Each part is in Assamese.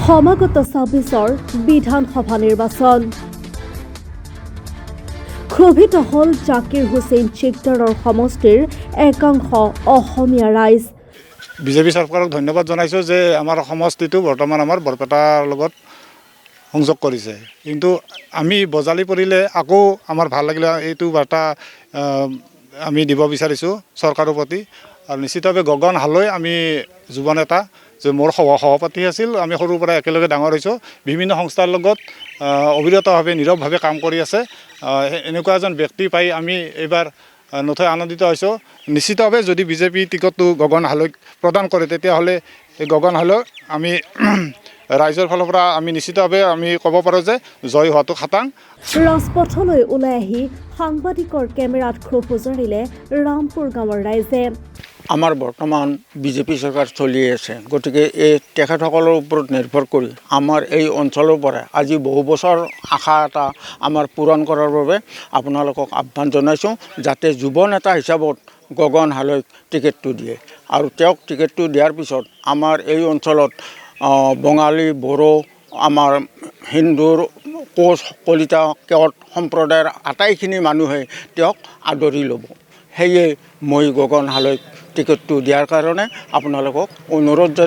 সমাগত 26ৰ বিধানসভা নিৰ্বাচন। ক্ষোভিত হ'ল জাকিৰ হুছেইন চিকদাৰৰ সমষ্টিৰ একাংশ অসমীয়া ৰাইজ। বিজেপি চৰকাৰক ধন্যবাদ জনাইছোঁ যে আমাৰ সমষ্টিটো বৰ্তমান আমাৰ বৰপেটাৰ লগত সংযোগ কৰিছে। কিন্তু আমি বজালি পৰিলে আকৌ আমাৰ ভাল লাগিলে। এইটো বাৰ্তা আমি দিব বিচাৰিছোঁ চৰকাৰৰ প্ৰতি। আৰু নিশ্চিতভাৱে গগন হালৈ আমি যুৱ নেতা যে মোৰ সহপাঠী আছিল, আমি সৰুৰ পৰা একেলগে ডাঙৰ হৈছোঁ। বিভিন্ন সংস্থাৰ লগত অবিৰতভাৱে, নীৰৱভাৱে কাম কৰি আছে। এনেকুৱা এজন ব্যক্তি পাই আমি এইবাৰ নথৈ আনন্দিত হৈছোঁ। নিশ্চিতভাৱে যদি বিজেপি টিকটটো গগন হালৈক প্ৰদান কৰে, তেতিয়াহ'লে এই গগন হালৈক আমি ৰাইজৰ ফালৰ পৰা আমি নিশ্চিতভাৱে আমি ক'ব পাৰোঁ যে জয় হোৱাটো খাটাং। ৰাজপথলৈ ওলাই আহি সাংবাদিকৰ কেমেৰাত ক্ষোভ উজাৰিলে ৰামপুৰ গাঁৱৰ ৰাইজে। আমাৰ বৰ্তমান বিজেপি চৰকাৰ চলি আছে। গতিকে এই তেখেতসকলৰ ওপৰত নিৰ্ভৰ কৰি আমাৰ এই অঞ্চলৰ পৰা আজি বহু বছৰ আশা এটা আমাৰ পূৰণ কৰাৰ বাবে আপোনালোকক আহ্বান জনাইছোঁ, যাতে যুৱ নেতা হিচাপত গগন হালৈক টিকেটটো দিয়ে। আৰু তেওঁক টিকেটটো দিয়াৰ পিছত আমাৰ এই অঞ্চলত বঙালী, বড়ো, আমাৰ হিন্দুৰ কোচ, কলিতা, কেওট সম্প্ৰদায়ৰ আটাইখিনি মানুহে তেওঁক আদৰি ল'ব। সেয়ে মই গগন হালৈক টিকেটটো দিয়াৰ কাৰণে আপোনালোকক অনুৰোধ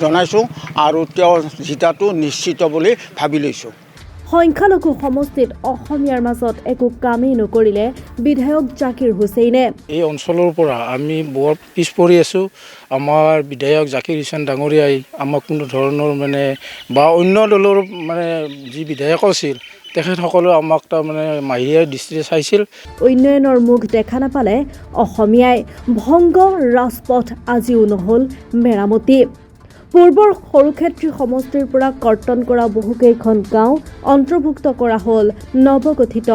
জনাইছোঁ আৰু তেওঁ জিতাটো নিশ্চিত বুলি ভাবি লৈছোঁ। সংখ্যালঘু সমষ্টিত অসমীয়াৰ মাজত একো কামেই নকৰিলে বিধায়ক জাকিৰ হুছেইনে। এই অঞ্চলৰ পৰা আমি বৰ পিছ পৰি আছোঁ। আমাৰ বিধায়ক জাকিৰ হুছেইন ডাঙৰীয়াই আমাক কোনো ধৰণৰ মানে বা অন্য দলৰ মানে যি বিধায়ক আছিল, তেখেতসকলেও আমাক তাৰমানে মাহীআইৰ দৃষ্টিৰে চাইছিল। উন্নয়নৰ মুখ দেখা নাপালে অসমীয়াই। ভংগ ৰাজপথ আজিও নহ'ল মেৰামতি। পূৰ্বৰ সৰুক্ষেত্ৰী সমষ্টিৰ পৰা কৰ্তন কৰা বহুকেইখন গাঁও অন্তৰ্ভুক্ত কৰা হ'ল নৱগঠিত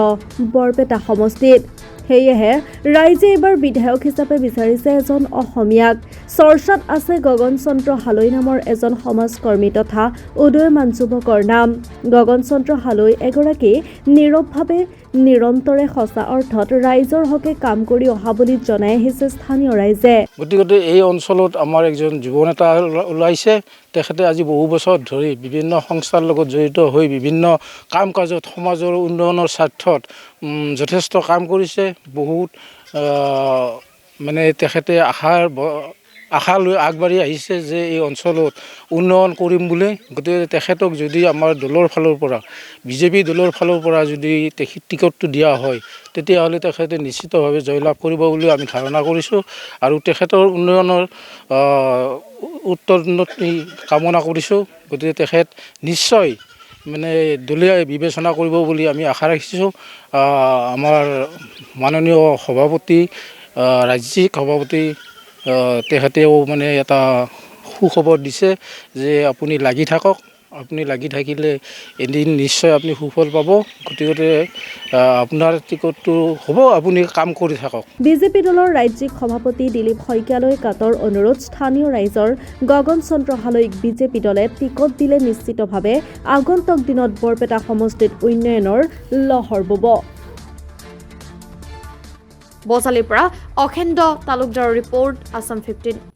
বৰপেটা সমষ্টিত। সেয়েহে ৰাইজে এইবাৰ বিধায়ক হিচাপে বিচাৰিছে এজন অসমীয়াক। চৰ্চাত আছে গগন চন্দ্ৰ হালৈ নামৰ এজন সমাজকৰ্মী তথা উদয়মান যুৱকৰ নাম। গগন চন্দ্ৰ হালৈ এগৰাকী নীৰৱভাৱে নিৰন্তৰে সঁচা অৰ্থত ৰাইজৰ হকে কাম কৰি অহা বুলি জনাই আহিছে স্থানীয় ৰাইজে। গতিকে এই অঞ্চলত আমাৰ এজন যুৱ নেতা ওলাইছে। তেখেতে আজি বহু বছৰ ধৰি বিভিন্ন সংস্থাৰ লগত জড়িত হৈ বিভিন্ন কাম কাজত, সমাজৰ উন্নয়নৰ স্বাৰ্থত যথেষ্ট কাম কৰিছে। বহুত মানে তেখেতে আশা লৈ আগবাঢ়ি আহিছে যে এই অঞ্চলত উন্নয়ন কৰিম বুলি। গতিকে তেখেতক যদি আমাৰ দলৰ ফালৰ পৰা, বিজেপি দলৰ ফালৰ পৰা যদি তেখেত টিকটটো দিয়া হয়, তেতিয়াহ'লে তেখেতে নিশ্চিতভাৱে জয়লাভ কৰিব বুলি আমি ধাৰণা কৰিছোঁ আৰু তেখেতৰ উন্নয়নৰ উত্তৰোন্নতি কামনা কৰিছোঁ। গতিকে তেখেত নিশ্চয় মানে দলীয় বিবেচনা কৰিব বুলি আমি আশা ৰাখিছোঁ। আমাৰ মাননীয় সভাপতি, ৰাজ্যিক সভাপতি, তেখেতেও মানে এটা সুখবৰ দিছে যে আপুনি লাগি থাকক, আপুনি লাগি থাকিলে এদিন নিশ্চয় আপুনি সুফল পাব। গতিকে আপোনাৰ টিকটটো হ'ব, আপুনি কাম কৰি থাকক। বিজেপি দলৰ ৰাজ্যিক সভাপতি দিলীপ শইকীয়ালৈ কাতৰ অনুৰোধ স্থানীয় ৰাইজৰ, গগন চন্দ্ৰ হালৈক বিজেপি দলে টিকট দিলে নিশ্চিতভাৱে আগন্তুক দিনত বৰপেটা সমষ্টিত উন্নয়নৰ লহৰ বব। বজালীৰ পৰা অখেন্দ্ৰ তালুকদাৰৰ ৰিপৰ্ট, আছাম 15।